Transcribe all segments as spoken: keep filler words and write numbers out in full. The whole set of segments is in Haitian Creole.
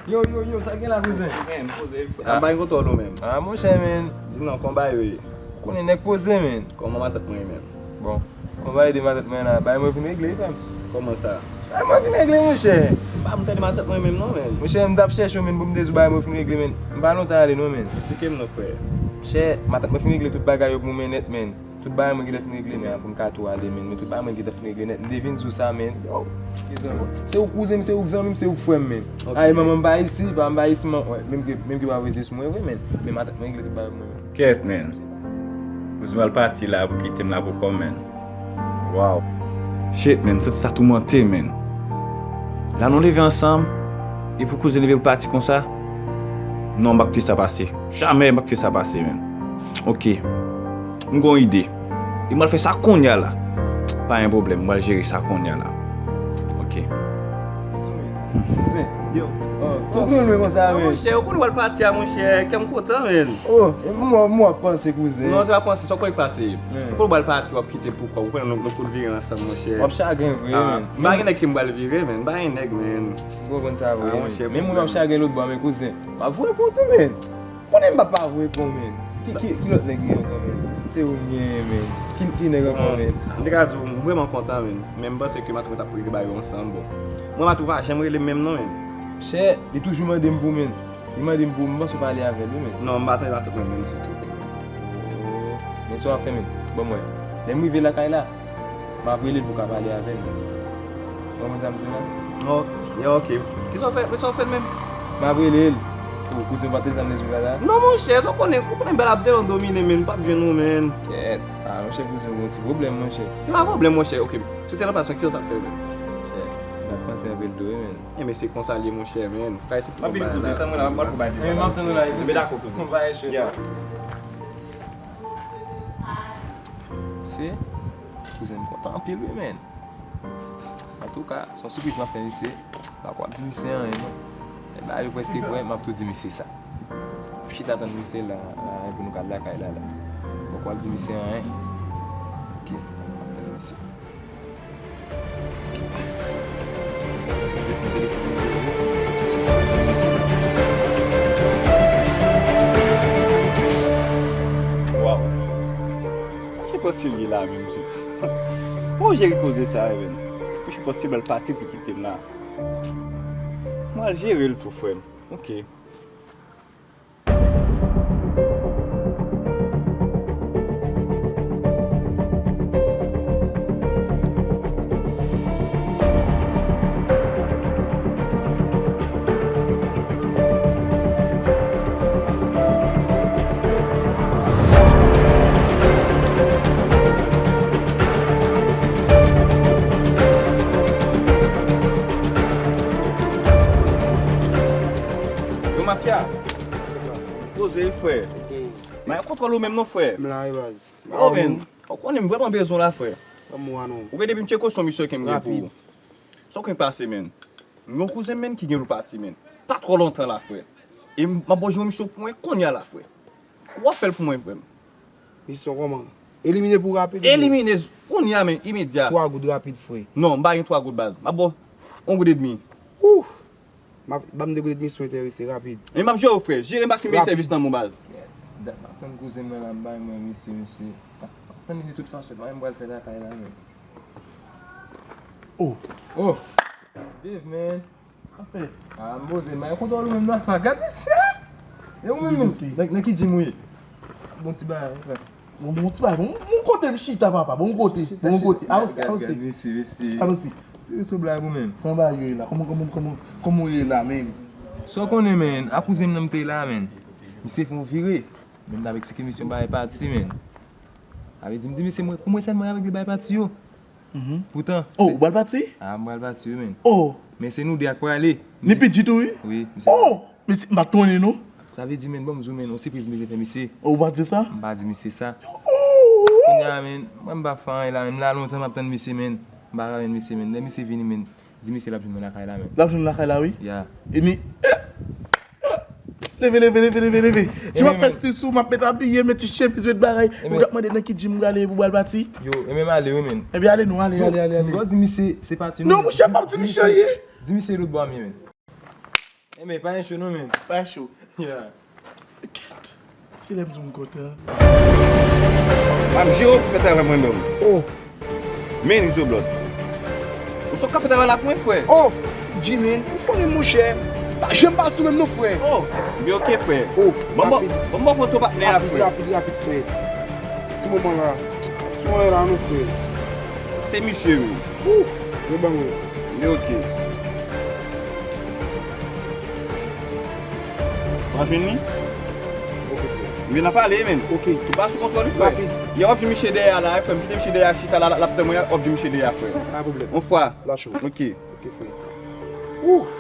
Yo, yo, yo, sa gen la, kouzen? Kouzen, poze, frè. Ah, m pa gen kontwòl ou menm. Ah, monchè, men. Di m non, kòman bagay yo ye? Ou konnen nèg poze, men. Kòman matant mwen ye menm? Bon, kòman bagay de matant mwen la? Bagay mwen fin regle, frè m. Kòman sa? Bagay mwen fin regle, monchè. M pa m tande matant mwen menm non, men. Monchè, m t ap chèche w, men, pou m te di w bagay mwen fin regle, men. M pa lontan ale non, men. Eksplike m non, frè. Monchè, matant mwen fin regle tout bagay yo pou mwen nèt, men. Tout bagay mwen gentan fin regle, men, pou m ka tou ale, men. Men tout bagay mwen gentan fin regle nèt. M te vin di w sa, men. Yo. Se ou kouzen m, se ou zanmi m, se ou frè m, men. Ok. Ay, manman m pa isi, papa m pa isi, men, menm ke, menm ke pa vle se sou mwen vre, men. Men matant mwen regle tout bagay pou mwen, men. Kèt, men. Kouzen w al pati la pou kite m la pou kò m, men. Waw. Shit, men, m santi sa toumante, men. La nou leve ansanm, epi kouzen leve pou pati konsa. Non, m pa kite sa pase. Jamè m pa kite sa pase, men. Ok. M gon ide. E m al fè sa kounye a la. Pa gen pwoblèm, m al jere sa kounye a la. Ok. Kouzen, yo, oh, sa w konn lwen konsa, men. Monchè, ou konn w al pati a, monchè, kè m kontan, men. Oh, e m wè, m wè w ap panse, kouzen. Non, se pa panse, sa w kwè k pase? Ou konn w al pati, w ap kite m pou kò, ou konnen nou, nou konn vire ansanm, monchè. W ap chagren vre, men. M pa gen nèg ke m pral vire, men, m pa gen nèg, men. Ou konprann sa vre, men. Menm moun w ap chagren lòt bò, men, kouzen. W ap voye pou ou tou, men. Konnen m pa pa voye pou ou, men. Ki, ki, ki lòt nèg gen ankò, men? Se ou m genyen, men. Ki, ki nèg ankò, men? M te ka di w, m vrèman kontan, men. Men m panse ke matant mwen t ap regle bagay yo ansanm, bon. Mwen, matant mwen pa janm rele m menm non, men. Chè, li toujou mande m pou ou, men. Li mande m pou ou, m panse w pale avè l, wi, men. Non, m pa tande matant mwen menm ditou. Oh, men sa w ap fè, men. Ban m wè. Lè m rive lakay la, m ap rele l pou w ka pale avè l. Ou konprann sa m di w la? Oh, ya, ok. Kisa w fè, kisa w fè l menm? M ap rele l. Oh, kouzen, w pa tande sa m te di w la? Non, monchè, sa w konnen, ou konnen bèl ap devan domine, men, m p ap jwenn ou, men. Kèt. Ah, monchè, kouzen, w gon ti pwoblèm, monchè. Se pa pwoblèm, monchè, ok. Si w te nan plas mwen, kisa w t ap fè, men? Monchè, m t ap panse anpil tou, wi, men. Enben, se konsa l ye, monchè, men. Fè se... M ap vini, kouzen, tann mwen la, m ap pral pou bagay. Enben, m ap tann ou la, wi, kouzen. Enben, dakò, kouzen. Konn bagay, chè. Yeah. Se, kouzen, m kontan anpil, wi, men. Antouka, se yon sipriz m ap fè misye. M pa kwè ap di misye anyen, non. Lè bagay yo prèske prè, m ap tou di misye sa. M ap chita tann misye la, la, pou nou ka al lakay la, la. M pa kwè ap di misye anyen. Ok, m ap tann misye. Waw. Sa ki pòs li la menm, mesye? Bon, jere koze sa, men. Ki pòs li bèl pati pou kite m la. Mwen al jere l tou, frè m. Ok. Yo, mafya. Poze, frè. Mwen kontwòl ou menm non, frè. M la wi, baz. Oh, men, ou konnen m vrèman bezwen w la, frè. Ban m ou a non. Ou gen depi m tcheke sou misyon ke m gen pou ou. Sa w konn pase, men. M gen yon kouzen, men, ki gen pou l pati, men. Pa twò lontan la, frè. E m, m ap ba w jwenn misyon pou mwen kounye a la, frè. W ap fè l pou mwen, frè m. Misyon kòman? Elimine pou rapid. Elimine kounye a, men, imedya. Twa goud rapid, frè. Non, m pa gen twa goud, baz. M ap ba w yon goud edmi. Ouh! M ap, ban m de goud edmi si w enterese, rapid. E m ap jere w, frè. Jere m paske m gen sèvis nan men w, baz. Dat m ap tann kouzen mwen la, m bay mwen, mesye, mesye. M ap tann li de tout fason, pa menm pral fè lakay la, men. Oh. Oh. Dave, man. Sa fè? Ah, m poze, m pa gen kontwòl ou menm non, apa. Gad misye! E ou menm, menm? Nan, nan ki gym ou ye? Bon ti bagay, frè. Bon, bon ti bagay. Bon, bon kote m chita, papa. Bon kote. Bon kote. Avanse, avanse. Gad misye, mesye. Avanse. Ti sou blag ou menm. Kòman bagay yo ye la? Kòman, kòman, kòman, kòman w ye la, menm? Sa w konnen, men, a kouzen m nan m te la, men. Misye fè yon vire. Men m t ap eksplike misye yon bagay pati, men. Sa vle di, m di misye, mwen, pou mwen sèlman avèk li bay pati yo. Poutan. Oh, ou pral pati? Ah, m pral pati, wi, men. Oh. Men se nou de ak prale. Ni pidjit ou, wi? Wi, misye. Oh! Mesye, m pa t konnen, non. Sa vle di, men, bon, m di w, men, yon sipriz m bezwen fè misye. Oh, ou pa di sa? M pa di misye sa. Oh! Kounye a, men, mwen m pa fè anyen la, men, m la lontan m ap tann misye, men. M pa ka jwenn misye, men. Lè misye vini, men, di misye l ap jwenn mwen lakay la, men. L ap jwenn lakay la, wi? Ya. E ni, eh! Leve, leve, leve, leve, leve. Jan m ap fè stil sou, m ap met abiye, met ti chemiz, met bagay. Ou t ap mande nan ki gym m prale pou m pral pati? Yo, e menm ale, wi, men. Ebyen, ale non, ale, ale, ale, ale. Yo, di misye, se pati nou. Non, monchè, m p ap di misye anyen. Di misye lòt bò a m ye, men. Enben, pa gen cho non, menn. Pa cho. Yeah. Kèt. Se lè m di w m kontan. M ap jere w pou fè travay mwen menm. Oh. Men Izoblòd. Ou sot ka fè travay la pou mwen, frè. Oh, Jimin, ou konnen, monchè, pa janm pa sou menm non, frè. Oh, men oke, frè. Oh, bon, bon, rapid. Bon, bon, foto patnè a, rapid, frè. Rapid, rapid, frè. Ti moman la. Ti moman la, non, frè. Se misye, wi. Ouh, men ban mwen. Men oke. W ap jwenn li? Ok, frè. Men n ap pale, menn. Ok. Tou pa sou kontwòl, wi, frè. Rapid. Yè w ap jwenn misye dèyè a la, frè. M kite misye dèyè a chita la, l ap tann mwen, w ap jwenn misye dèyè a, frè. Pa gen pwoblèm. Yon fwa. Lach ou. Ok. Ok, frè. Ouh.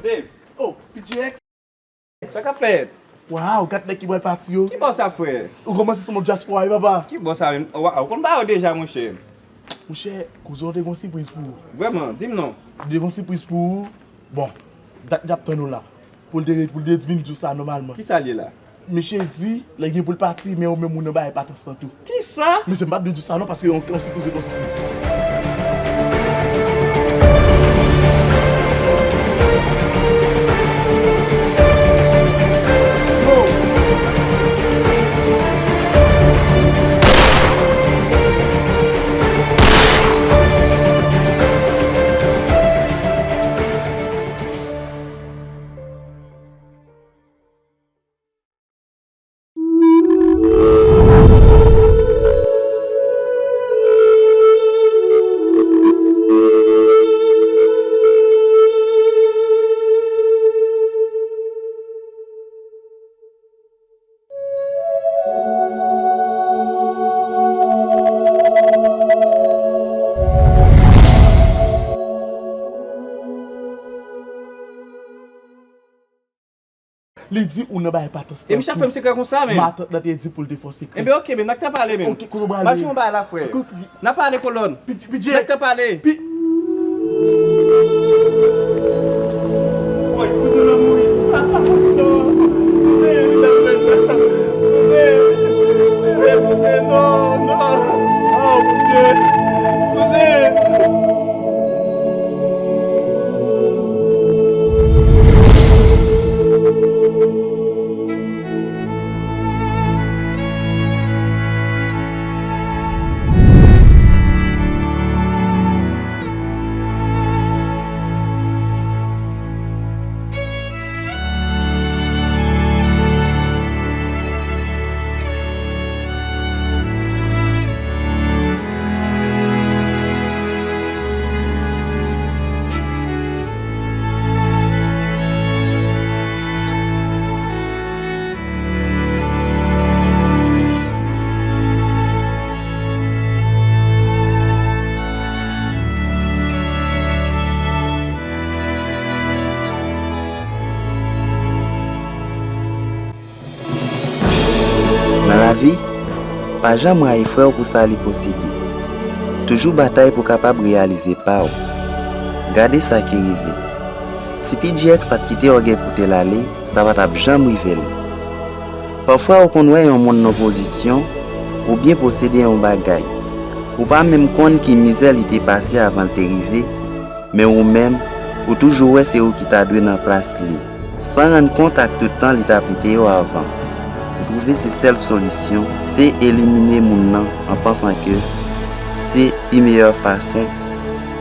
Dave. Oh, P J X. Sa k ap fèt? Waw, gad nèg ki pral pati yo. Ki bò sa, frè? Ou kòmanse sanble yon dyaspora, wi, papa. Ki bò sa menm? Waw, ou konn ba yo deja, monchè. Monchè, kouzen, w te gen yon sipriz pou ou. Vrèman, di m non. Li te gen yon sipriz pou ou. Bon, dat li ap tann ou la. Pou l te, pou l te vin di w sa nòmalman. Kisa l ye la? Misye di, lè gen pou l pati, men ou menm ou nan bagay patans lan tou. Kisa? Mesye, m pa t dwe di sa non, paske yon, yon sipriz, yon sipriz. Li di ou nan bagay patans lan. E misye ap fè m sekrè konsa, men. Matant lan te di pou l te fè w sekrè. Enben, oke, men n a gentan pale, men. Oke, kote w prale? M ap jwenn yon bagay la, frè. Kote w... N a pale, kolòn. P J X. N a gentan pale. P... Woy, kouzen lan mouri. Non, kouzen, li t ap fè sa. Kouzen, kouzen, kouzen, non, non. Oh, Bondye. Kouzen. Nan lavi, pa janm rayi frè w pou sa li posede. Toujou batay pou w kapab reyalize pa w. Gade sa ki rive. Si P J X pa t kite ògèy pote l ale, sa pa t ap janm rive l. Pafwa, ou konn wè yon moun nan pozisyon oubyen posede yon bagay. Ou pa menm konn ki mizè li te pase avan l te rive, men ou menm, ou toujou wè se ou ki ta dwe nan plas li, san rann kont ak tout tan li t ap rete yo avan. Ou twouve se sèl solisyon, se elimine moun nan an pansan ke se pi meyè fason,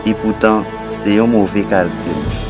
epoutan se yon move kalkil.